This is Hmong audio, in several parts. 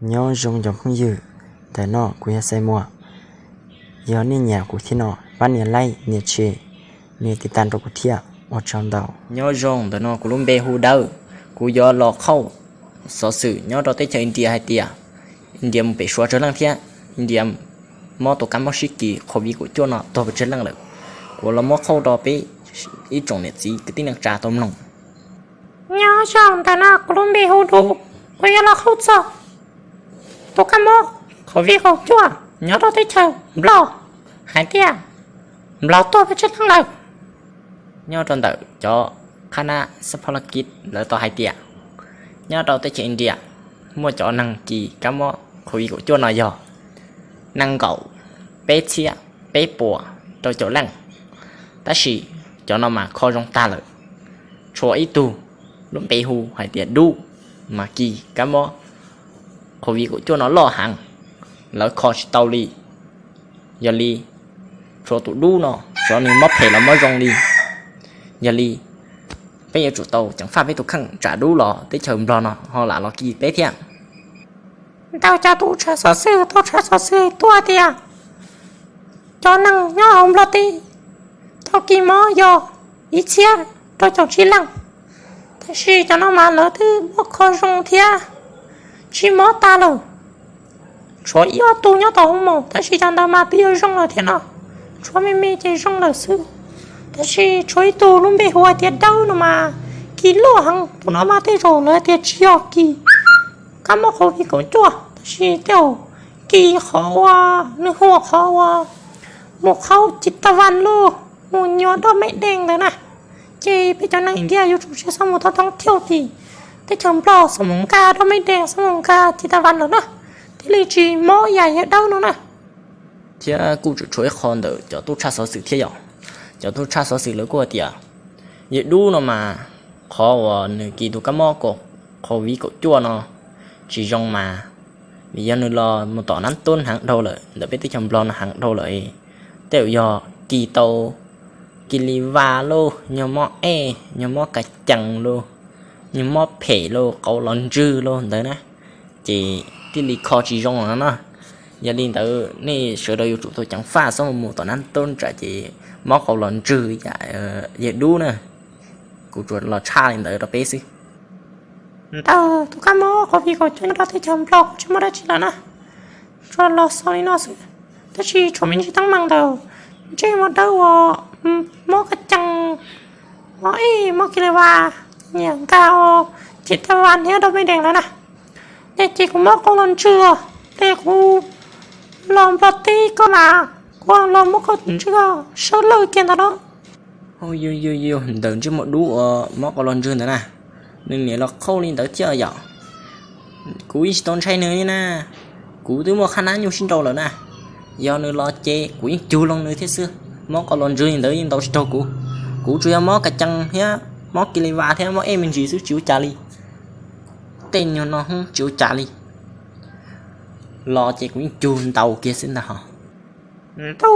Nyob zoo cov phooj ywg, ntawm no kuv yog Xais Muas. Yog nej nyiam kuv thiab no, pab nias like, nias share, nias tiv tas rau kuv thiab, ua tsaug ntau. Nyob zoo, ntawm no kuv lub npe hu Dawb. Kuv yuav los qhauj xov xwm nyob rau teb chaws India hais tias India mus pem suav tsawg leej thiab India mob tus kab mob sib kis covid kaum cuaj no tuag pes tsawg leej lawm. Kuv los muab qhauj rau peb ib tsoom niam txiv kwv tij neej tsa tau mloog. Nyob zoo, ntawm no kuv lub npe hu Dub, kuv yuav los qhauj txog tus kab mob covid kaum cuaj nyob rau teb chaws Nplog hais tias Nplog tuag pes tsawg leej lawm. Nyob rau ntawm cov qhab nab xab phob laj kib lawv tau hais tias nyob rau teb chaws India muaj cov neeg kis kab mob covid kaum cuaj no yog nees nkaum peb txhiab peb puas rau caum leej, tab sis cov no mas kho zoo tag lawm. Tshuav ib tug lub npe hu hais tias Dub mas kis kab mob covid kaum cuaj no loj heev, lawv kho tsis tau li. Yog li tshuav tus Dub no, xyov nws mob phem los mob zoo li. Yog li peb yuav tsum tau ceev faj peb tus kheej tsam Dub los teb chaws Nplog no ho lam los kis peb thiab. Ntawm cov tub tshaj xov xwm tau tshaj xov xwm tuaj tias cov neeg nyob hauv Nplog teb tau kis mob yog ib txhiab rau caum tsib leej, tab sis cov no mas lawv twb muab kho zoo thiab tsis mob tag lawm. Tshuav ib ob tug nyob tom hoo maum, tab sis cov ntawd mas twb yuav zoo lawm thiab no. Tshuav me me ces zoo lawm xwb. Tab sis tshuav ib tug lub npe hu hais tias Dawb no mas kis loj heev, tus no mas tej zaum lawv tias tsis yog kis kab mob covid kaum cuaj, tab sis tej zaum kis qhov uas nws hu qhov uas mus qhaub ci ta vas los mus nyuam doj me dees ntawd na. Ces peb cov neeg India yuav tsum tsis txhob mus thoob thoob thiauj tim teb chaws Nplog, txhob mus nkag doj me dees, txhob mus nkag ci ta vas lawm na, thiaj li tsis mob yam yawg Dawb no na. Thiab kuj tseem tshuav ib qho ntawm cov tub tshaj xov xwm thiab yom. Cov tub tshaj xov xwm lawv kuj hais tias yawg Dub no mas qhov uas nws kis tus kab mob covid kaum cuaj no tsis zoo mas vim yog nws los mus tom nab tub heev dhau lawm, ntawm peb teb chaws Nplog no heev dhau lawm, tej zaum yog kis tau kis li vas lauj, nyuag mob ej, nyuag mob kas cees lauj, nyuag mob phem lauj, qauv los ntswg lauj ntawd na, ces thiaj li kho tsis zoo no na. Yog li ntawd nej sawv daws yuav tsum tau ceev faj, txhob mus tom nab tub tsam ces mob qauv los ntswg yam yawg Dub na. Kuv tsuas los tshaj li ntawd rau peb xwb. Ntawm tus kab mob covid kaum cuaj nyob rau teb chaws Nplog kuv tsis muaj dab tsi lawm na, tsuas los xaus li no xwb. Tab sis tshuav me ntsis teeb meem ntawm ntsej muag dawb uas mob kas cees, mob ej, mob kis li vas, nyiam nkag ua ci ta vas thiab doj me dees lawm na. Ces kuv mob qauv los ntswg, ces kuv los Nplog teb koj mas kuv los muab koj ntswg sawv lawj kiag ntawd na. Yus yus yus, ntawm ntsej muag dub uas mob qauv los ntswg ntawd na, nws niam los qhauj li ntawd thiab yom. Kuv yeej tsis tau ntshai nws li na, kuv twb muaj qhab nab nyuj sib nraus lawm na. Yog nws los ces kuv yeej cug loo nws thiab xwb. Mob qauv los ntswg li ntawd yeej ntaus tsis raug kuv. Kuv tsuas yog mob kas cees thiab mob kis li vas thiab mob ej me ntsis xwb, tsis ua cas li. Tej nyuag no tsis ua cas li. Los ces kuv yeej cug ntaus kiag xwb ntag hos. Ntau,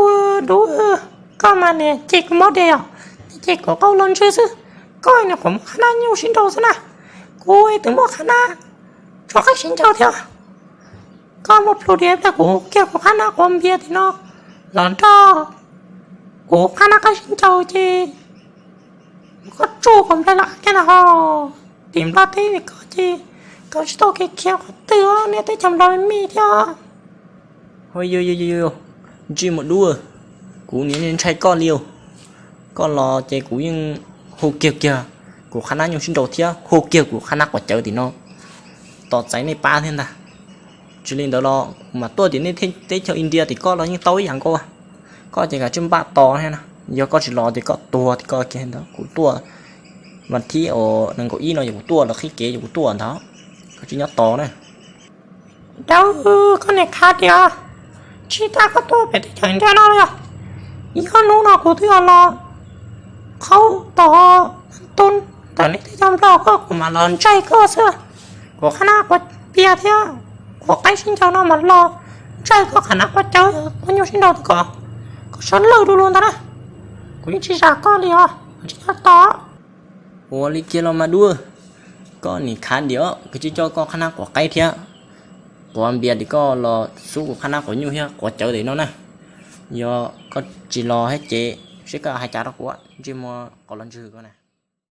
dub, koj mas niam ces kuv mob dej os, ces kuv qauv los ntswg xwb. Koj niam qhuav muaj qhab nab nyuj sib nraus xwb na, kuv twb muaj qhab nab tshuav qaib sib ncaws thiab. Koj muab plhus diav pliag kuv kiag kuv qhab nab quav npias tim no los nrog kuv qhab nab qaib sib ncaws ces koj tsuj kuv nplai los kiag na ho. Tim Nplog teb koj ces koj tsis tau kev khiav qhov twg, nej teb chaws Nplog me me thiab. Ntsej muag dub, kuv niam ntshai koj li. Koj los ces kuv yeej hu kiag kiag kuv qhab nab nyuj sib nraus thiab hu kiag kuv qhab nab quav cawv tim no tos txais nej pab thiab ntag. Tsis li ntawd los kuv mam tuaj tim nej teb chaws India tim koj los yeej tau ib yam nkaus. Koj ces kav tsij npaj tos thiab na, yog koj tsis los ces koj tuag tim koj kiag ntag. Kuv tuaj vas thib uas nees nkaum ib no yog kuv tuaj, los qhib kev yog kuv tuaj ntag, koj tsis nyob tos na. Dawb, koj niam khav tias tsis tas koj tuaj pem teb chaws India no los yog, ib ob hnub no kuv twb los qhaub tau tub ntawm nej teb chaws Nplog koj, kuv mam los ntsaig koj xwb. Kuv qhab nab quav npias thiab kuv qaib sib ncaws no mas los ntsaig koj qhab nab quav cawv quav nyuj sib nraus kom koj sawv lawj du lug ntag na. Kuv yeej tsis zam koj li os, tsis nyob tos. Ua li kiag los mas dub, koj niam khav tias kuv tsis coj koj qhab nab quav qaib thiab Quav npias tim koj los xub kuv qhab nab quav nyuj thiab quav cawv tim no na. Yog koj tsis los thiab ces seb koj hais cas rau kuv, ntsej muag qos los ntswg koj na.